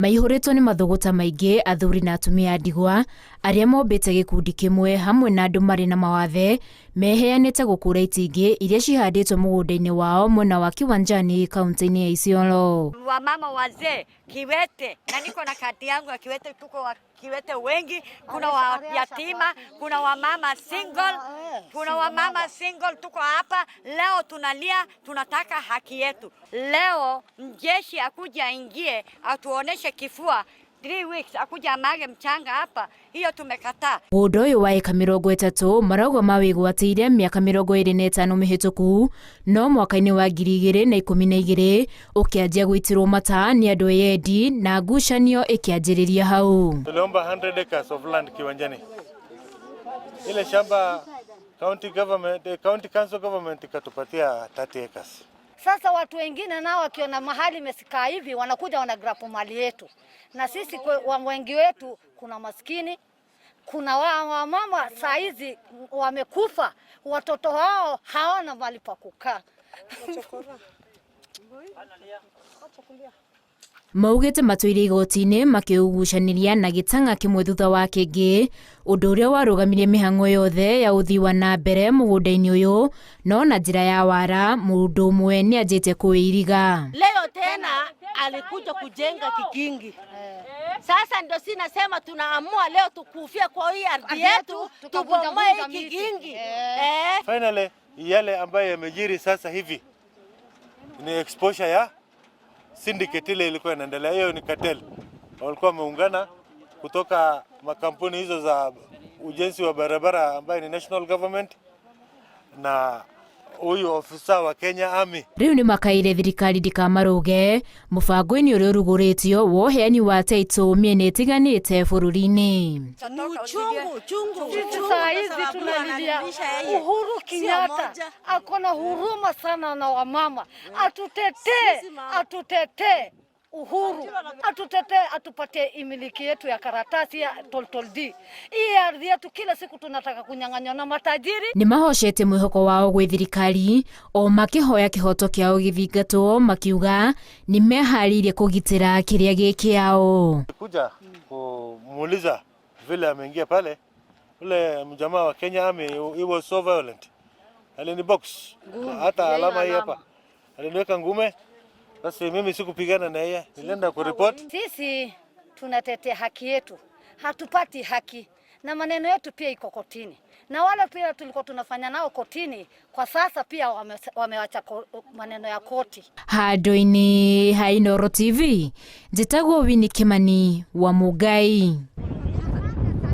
Maihũrĩtwo nĩ mathũgũta maingĩ athuri na atumia a ndigwa arĩa mombĩte gĩkundi kĩmwe hamwe na andũ marĩ na mawathe meheanĩte gũkũra itingĩ iria cihandĩtwo mũgũnda-inĩ wao mwena wa Kiwanjani kaunti-inĩ ya Isiolo. Wamama wazee kiwete, na niko na kadi yangu ya kiwete, tuko wa kiwete wengi, kuna wa yatima, kuna wamama single, kuna wamama single. Tuko hapa leo tunalia, tunataka haki yetu. Leo mjeshi akuja aingie atuoneshe kifua 3 weeks akuja amage mchanga hapa, hiyo tumekataa. Mũgũnda ũyũ wa ĩka 30 marauga mawĩgwatĩire mĩaka 25 mĩhĩtũku, no mwaka-inĩ wa 2012 ũkĩanjia gũitĩrwo mata nĩ andũ eyendi na ngucanio ĩkĩanjĩrĩria hau. Tuliomba 100 acres of land Kiwanjani. Ile shamba county government, county council government ikatupatia 30 acres. Sasa watu wengine nao wakiona mahali imesikaa hivi wanakuja wanagrab mali yetu, na sisi wengi wetu kuna maskini, kuna wamama saa hizi wamekufa, watoto wao hawana mahali pa kukaa. Maugĩte matũire igoti-inĩ makĩugucanĩria na gĩtang'a kĩmwe thutha wa kĩngĩ, ũndũ ũrĩa warũgamirie mĩhang'o yothe ya ũthii wa na mbere mũgũnda-inĩ ũyũ, no na njĩra ya wara mũndũ ũmwe nĩanjĩtie kũwĩiriga. Leo tena alikuja kujenga kikingi. Sasa ndio si nasema tunaamua leo tukufie kwa hii ardhi yetu, tubomoe hii kikingi. Finally yale ambayo yamejiri sasa hivi ni exposure ya syndicate ile ilikuwa inaendelea. Hiyo ni cartel, walikuwa wameungana kutoka makampuni hizo za ujenzi wa barabara ambayo ni national government na huyu ofisa wa Kenya Army. Rĩu nĩ makaire thirikari ndĩkamarũge mũbango-inĩ ũrĩa ũrugũrĩtio wa ũheani wa taitũ mĩena ĩtiganĩte bũrũri-inĩ. Uchungu, chungu, Sisi saa hizi tunalilia Uhuru Kenyatta ako na huruma sana na wamama, atutetee, atutetee Uhuru, atutetee, atupatie imiliki yetu ya karatasi ya title deed. Hii ardhi yetu kila siku tunataka kunyang'anywa na matajiri. Nĩ mahocete mwĩhoko wao gwĩ thirikari o makĩhoya kĩhoto kĩao gĩthingatwo, makiuga nĩ meharĩirie kũgitĩra kĩrĩa gĩ kĩao. Kuja kumuuliza vile ameingia pale, ule mjamaa wa Kenya Army, he was so violent, alini box hata alama hii hapa, aliniweka ngume. Basi mimi sikupigana na yeye, nilienda kuripoti. Sisi tunatetea haki yetu, hatupati haki na maneno yetu pia iko kotini, na wale pia tulikuwa tunafanya nao kotini, kwa sasa pia wamewacha maneno ya koti. Handũ-inĩ ha Inooro TV, njĩtagwo Winnie Kimani wa Mũngai.